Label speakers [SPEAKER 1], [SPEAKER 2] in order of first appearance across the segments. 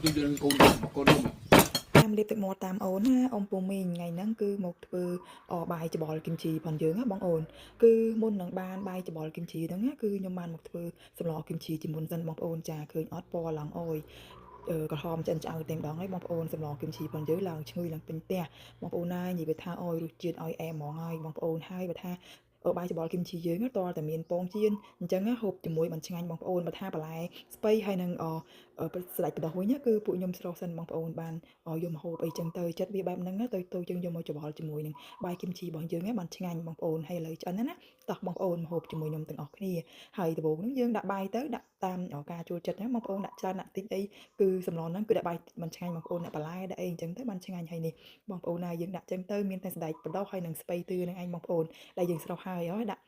[SPEAKER 1] ទៅយកកូនកូនខ្ញុំ
[SPEAKER 2] តាមលេបទឹកមាត់តាមអូនណាអ៊ំពូមីងថ្ងៃហ្នឹងគឺមកធ្វើអបាយច្បល់គីមជីផងយើងណាបងអូនគឺមុននឹងបានបាយច្បល់គីមជីហ្នឹងណាគឺខ្ញុំបានមកធ្វើសម្លគីមជីជាមុនសិនបងប្អូនចាឃើញអត់ពណ៌ឡើងអយអឺក្រហមចិនឆ្អៅតែម្ដងហើយបងប្អូនសម្លគីមជីផងយើងឡើងឈ្ងុយឡើងពេញផ្ទះបងប្អូនណានិយាយថាអយរសជាតិឲ្យអែមហ្មងហើយបងប្អូនហើយបើថាអឺបាយច្បល់គីមជីយើងតតែមានពងចៀនអញ្ចឹងហូបជាមួយបានឆ្ងាញ់បងប្អូនបើថាបន្លែស្ពៃហើយនឹងអស្ដេចបដោះវិញគឺពួកខ្ញុំស្រស់សិនបងប្អូនបាន យកមកហូបអីចឹងទៅចិត្តវាបែបហ្នឹងទៅទៅយើងយកមកច្បល់ជាមួយនឹងបាយគីមជីរបស់យើងហ្នឹងបានឆ្ងាញ់បងប្អូនហើយឥឡូវឆ្អិនណាណាតោះបងប្អូនមកហូបជាមួយខ្ញុំទាំងអស់គ្នាហើយដំបូងហ្នឹងយើងដាក់បាយទៅដាក់តាមការចូលចិត្តហ្នឹងបងប្អូនដាក់ច្រើនដាក់តិចអីគឺសម្លហ្នឹងគឺដាក់បាយបានឆ្ងាញ់បងប្អូនដាក់បន្លែដាក់អីអញ្ចឹងទៅបានឆ្ងាញ់ហើយនេះបងប្អូនណាយើងដាក់ចឹងទៅមានតែសណ្ដែកបដោះហើយនឹងស្ពៃទឿនឹងឯងបងប្អូនដែលយើងស្រស់ហើយហើយដាក់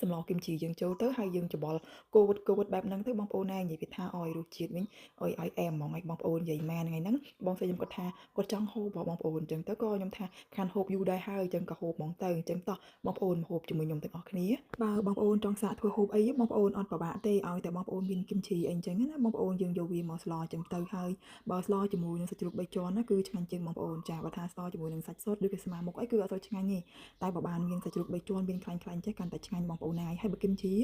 [SPEAKER 2] សម្លគីមជីយើងចូលទៅហើយយើងច្បល់កូវកូវបែបហ្នឹងទៅបងប្អូនណានិយាយពីថាអោយរសជាតិវិញអោយឲ្យអែមហ្មងឲ្យបងប្អូននិយាយមែនថ្ងៃហ្នឹងបងស្រីខ្ញុំគាត់ថាគាត់ចង់ហូបបងប្អូនអញ្ចឹងទៅក៏ខ្ញុំថាខានហូបយូរដែរហើយអញ្ចឹងក៏ហូបហ្មងទៅអញ្ចឹងតោះបងប្អូនមកហូបជាមួយខ្ញុំទាំងអស់គ្នាបើបងប្អូនចង់សាកធ្វើហូបអីបងប្អូនអត់ពិបាកទេឲ្យតែបងប្អូនមានគីមជីអីអញ្ចឹងណាបងប្អូនយើងយកវាមកស្លអញ្ចឹងទៅហើយបើស្លជាមួយនឹងសាច់ជ្រូកបីជាន់ណាគឺឆ្ងាញ់ជាងបងប្អូនចាបើថាស្លជាមួយនឹងសាច់សុទ្ធឬក៏ស្មាមុខអីគឺអត់សូវឆ្ងាញ់ទេតែបើបានមានសាច់ជ្រូកបីជាន់មានខ្លាញ់ខ្លាញ់ចេះកាន់តែឆ្ងាញ់បងប្អូនហើយហើយបើគីមជីឥ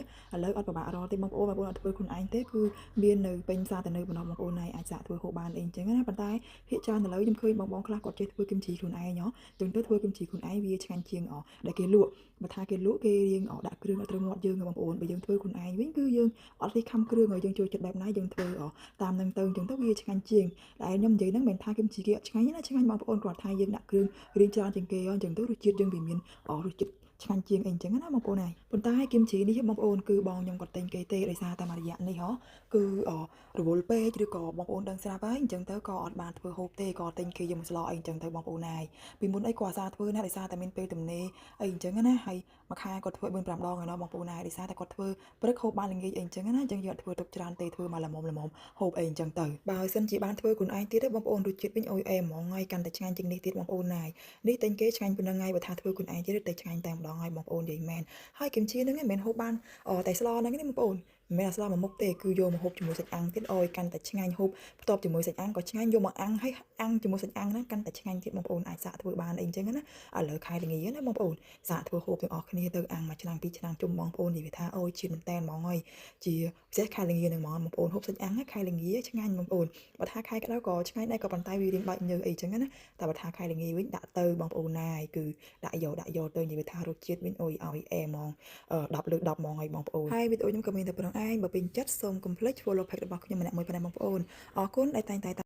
[SPEAKER 2] ឡូវអត់ពិបាករកទេបងប្អូនបងប្អូនអត់ធ្វើខ្លួនឯងទេគឺមាននៅពេញផ្សារទៅនៅបណ្ដោះបងប្អូនហើយអាចសាកធ្វើហូបបានអីអញ្ចឹងណាប៉ុន្តែភាគច្រើនឥឡូវខ្ញុំឃើញបងបងខ្លះគាត់ចេះធ្វើគីមជីខ្លួនឯងហ៎ចឹងទៅធ្វើគីមជីខ្លួនឯងវាឆ្ងាញ់ជាងអដែលគេលក់បើថាគេលក់គេរៀងអដាក់គ្រឿងអត់ត្រូវមាត់យើងបងប្អូនបើយើងធ្វើខ្លួនឯងវិញគឺយើងអត់រិះខំគ្រឿងឲ្យយើងចូលចិត្តបែបណាយើងធ្វើអតាមនឹងទៅអញ្ចឹងទៅវាឆ្ងាញ់ជាងតែខ្ញុំនិយាយហ្នឹងមិនមែនថាគីមជីគេអត់ឆ្ងាញ់ណាឆ្ងាញ់បងប្អូនគ្រាន់ថាយើងដាក់គ្រឿងរៀងច្រើនជាងគេអញ្ចឹងទៅរសជាតិយើងវាមានអរសជាតិឆ្ងាញ់ជាងអីអញ្ចឹងណាបងប្អូនហើយប៉ុន្តែគីមជីនេះបងប្អូនគឺបងខ្ញុំគាត់ទិញគេទេដោយសារតែមួយរយៈនេះហ៎គឺរវល់ពេកឬក៏បងប្អូនដឹងស្រាប់ហើយអញ្ចឹងទៅក៏អត់បានធ្វើហូបទេក៏ទិញគេយកមកស្លអីអញ្ចឹងទៅបងប្អូនហើយពីមុនអីក៏អាសាធ្វើណាដោយសារតែមានពេលទំនេរអីអញ្ចឹងណាហើយមួយខែគាត់ធ្វើ4 5ដងឯណោះបងប្អូនហើយដោយសារតែគាត់ធ្វើព្រឹកហូបបានល្ងាចអីអញ្ចឹងណាអញ្ចឹងយកធ្វើទុកច្រើនទេធ្វើមកល្មមល្មមហូបអីអញ្ចឹងទៅបើសិនជាបានធ្វើខ្លួនឯងទៀតទេបងប្អូនរសជាតិវិញអូយអែហ្មងហើយកាន់តែឆ្ងាញ់ជាងនេះទៀតបងប្អូនណាយនេះទិញគេឆ្ងាញ់ប៉ុណ្្នឹងហើយបើថាធ្វើខ្លួនឯងទៀតតែឆ្ងាញ់តែម្ដងហើយបងប្អូននិយាយមែនហើយគីមជាហ្នឹងមិនមែនហូបបានតែស្លហ្នឹងទេបងប្អូនមិនមែនអាស្លមួយមុខទេគឺយកមកហូបជាមួយសាច់អាំងទៀតអូយកាន់តែឆ្ងាញ់ហូបផ្ទាប់ជាមួយសាច់អាំងក៏ឆ្ងាញ់យកមកអាំងហើយអាំងជាមួយសាច់អាំងហ្នឹងកាន់តែឆ្ងាញ់ទៀតបងប្អូនអាចសាកធ្វើបានអីអញ្ចឹងណាឥឡូវខែល្ងាណាបងប្អូនសាកធ្វើហូបទាំងអស់គ្នាទៅអាំងមួយឆ្នាំងពីរឆ្នាំងជុំបងប្អូននិយាយថាអូយជាតិមែនតែនហ្មងហើយជាពិសេសខែល្ងាហ្នឹងហ្មងបងប្អូនហូបសាច់អាំងខែល្ងាឆ្ងាញ់បងប្អូនបើថាខែក្តៅក៏ឆ្ងាញ់ដែរក៏ប៉ុន្តែវារៀងបែកញើសអីចឹងណាតែបើថាខែល្ងាវិញដាក់ទៅបងប្អូនណាយគឺដាក់យកដាក់យកទៅនិយាយថារសជាតិវិញអូយឲ្យអែហ្មង10លើ10ហ្មងហើយបងប្អូនហើយវីដេអូខ្ញុំក៏មានតែប៉ុណ្្នឹងឯងបើពេញចិត្តសូមកុំភ្លេច follow page របស់ខ្ញុំម្នាក់មួយផងដែរបងប្អូនអរគុណដែលតែងតែ